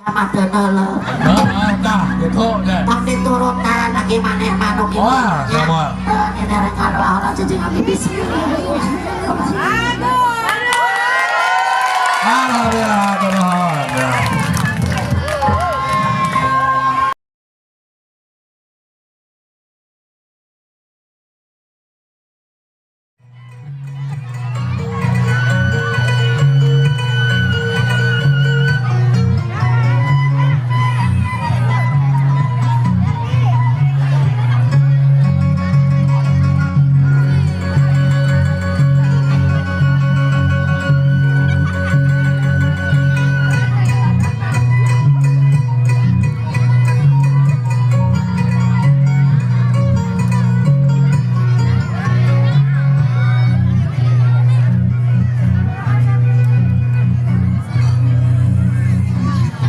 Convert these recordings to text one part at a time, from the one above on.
Mah teu neuleuh. Heeh, tah gitu deh. Tong diturutan lagi maneh mah nu kitu. Wah, sama. Heuh, ini rek ngadoa cicing abdi bismillah. Alhamdulillah, nuhun. Ya.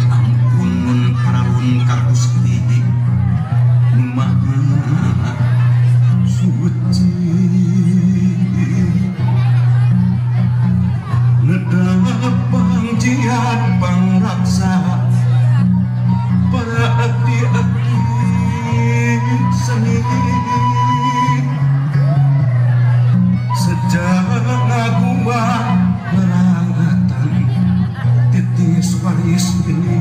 Ampun paralun ka Gusti nu Maha Suci nedap pangjian pangraksa para abdi-abdi seni sejak ngaguwa nerangatan titis waris ini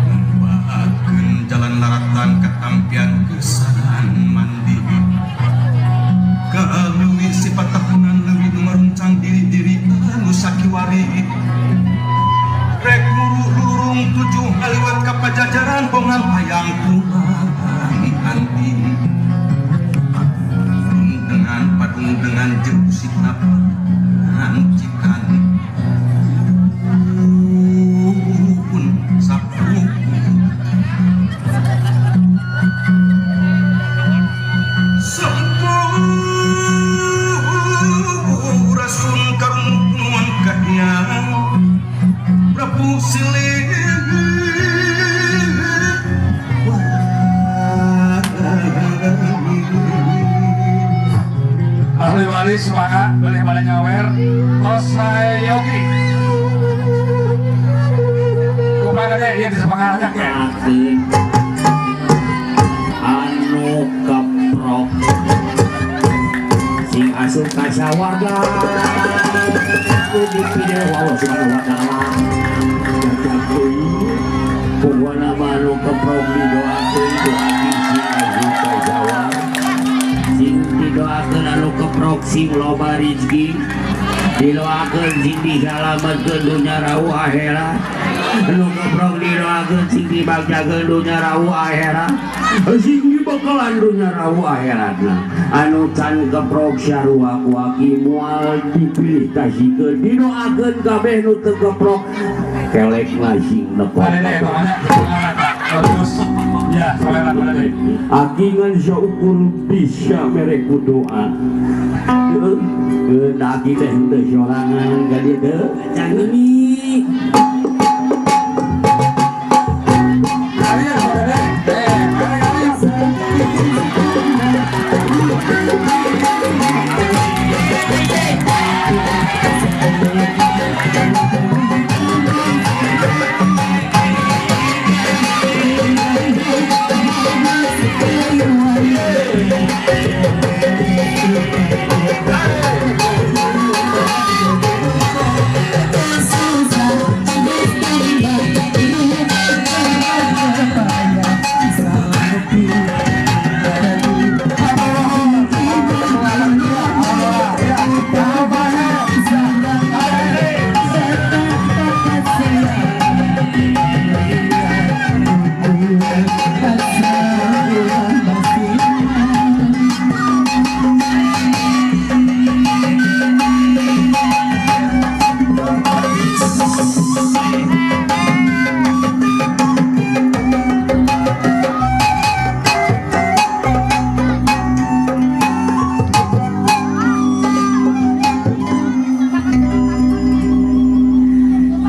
Ngebahakeun jalan laratan katampian kesaran mandi kaleuwi sifat tahunan leuwih nu maruncang diri-diri anu sakiwari rek muru lurung tujuh ngaliwat ka pajajaran bongan hayang pulang anting dengan padung dengan jeung usikna pancikan pun sapu. Sampurasun karumunuan kahiyang Prabu Silih. Ahli waris semangat, boleh pada nyawer. Kosayogi. Kumaha deh, ieu di semangatnya ke. Anu keprok sing asup ka sawarga ku dipilih Allah Subhanahu wa taala. Cacak deui pokona mah anu keprok didoakeun ku abdi sing asup ka sawarga, sing didoakeun anu keprok sing loba rezeki, didoakeun sing disalametkeun dunya rau akhirat, anu keprok didoakeun sing dibagjakeun dunya rau akhirat, sing dibekalan dunya rau akhiratna. Anu can keprok sarua ku aki moal dipilih kasihkeun, didoakeun kabeh nu teu keprok kelek sing nekok. Ada deh, pokoknya semangat, Pak. Bagus. Ya, selera pada deh. Aki ngan saukur bisa mere ku doa. Heuh, aki teh henteu sorangan ka dieu teu. Can ini. Ayo, pada deh. Eh, ayo, ayo.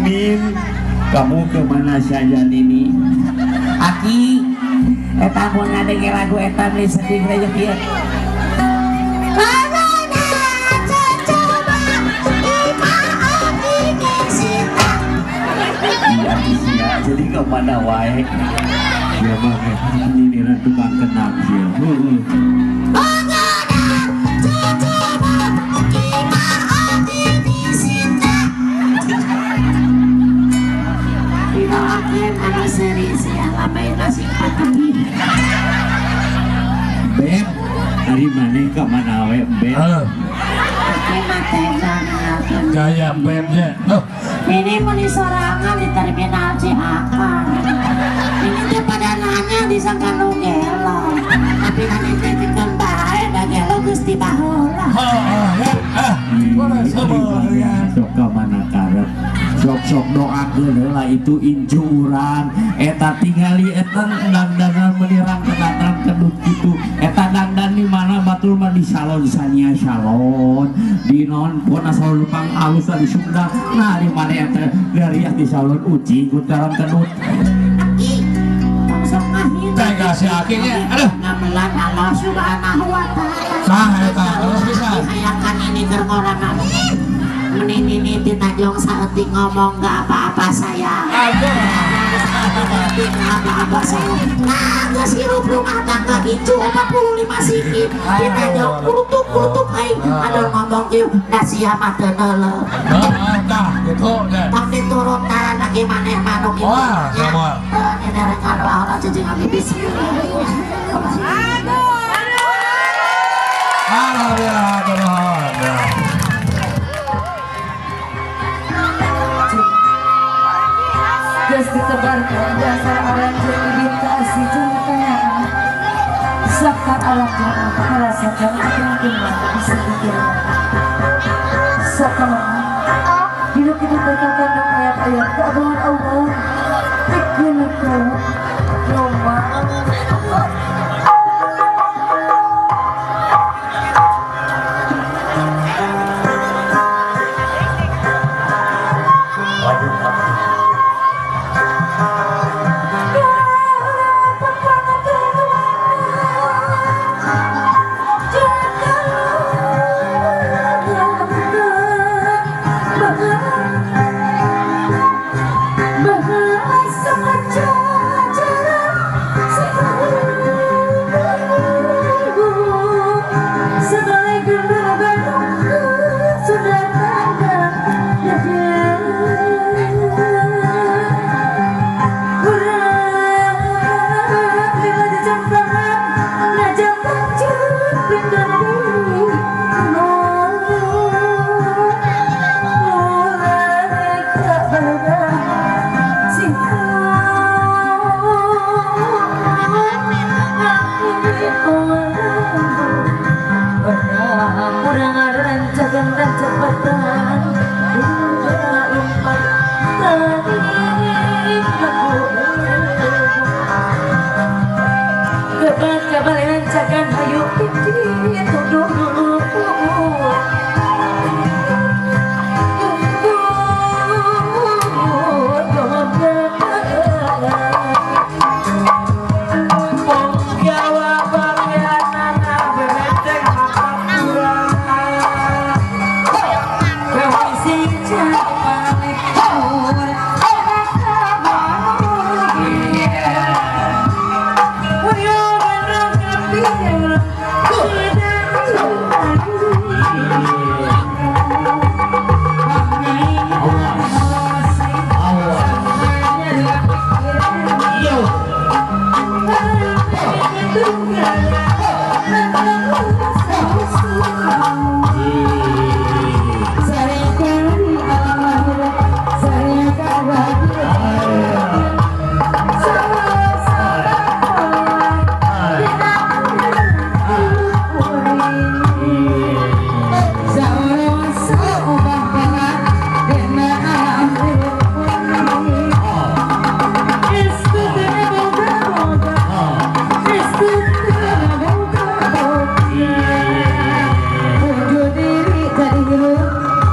Min, kamu kemana saja Nini? Aki eta mun ngadenge lagu eta meni sedih we kieu. wae. Sia mah nyindiran tukang kenang sia. Heeh. Beb, dari mana ke mana we beb? Gaya bebnya. Ini meni sorangan di terminal Ciakar. Ini teh pada nanya disangka nu gelo. Tapi kan itu tikeun bae da gelo geus tibaheula. Sok ka mana karep. Sok-sok doakeun heula itu incu urang. Eta tingali eta dangdanan menirang kedatang kedut kitu. Eta dangdan di mana batur mah di salon Sania salon. Di non pona salon pang alus di Sunda. Nah di mana eta darias di salon uci gutaran kedut. Aki langsung ngahina. Teh si akinya. Aduh. Ngamelan Allah Subhanahu wa taala. Sah eta terus pisan. Hayakan ini keur ngorana. Menini ditajong saeutik ngomong gak apa-apa sayang. Apa-apa sayang. Nah, geus hirup rumah tangga incu 45 sikit. Ditajong kulutuk-kulutuk aing. Aduh ngomong kieu da sia mah teu neuleuh. Heeh, tah gitu deh. Tong diturutan lagi maneh manuk itu. Wah, sama. Ini rek Allah cicing abdi bismillah. Alhamdulillah, nuhun. Geus ditebarkan dasar orang jeung bintang si jantana. Sakar alam jangan merasakan kenikmatan bisa diterima. Sakalama hidup hidup kandung ayat-ayat keagungan Allah. Teguh Roma.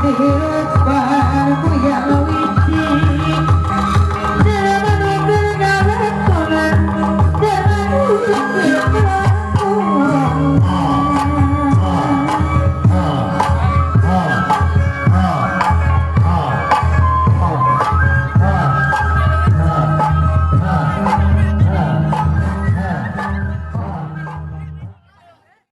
Hirup.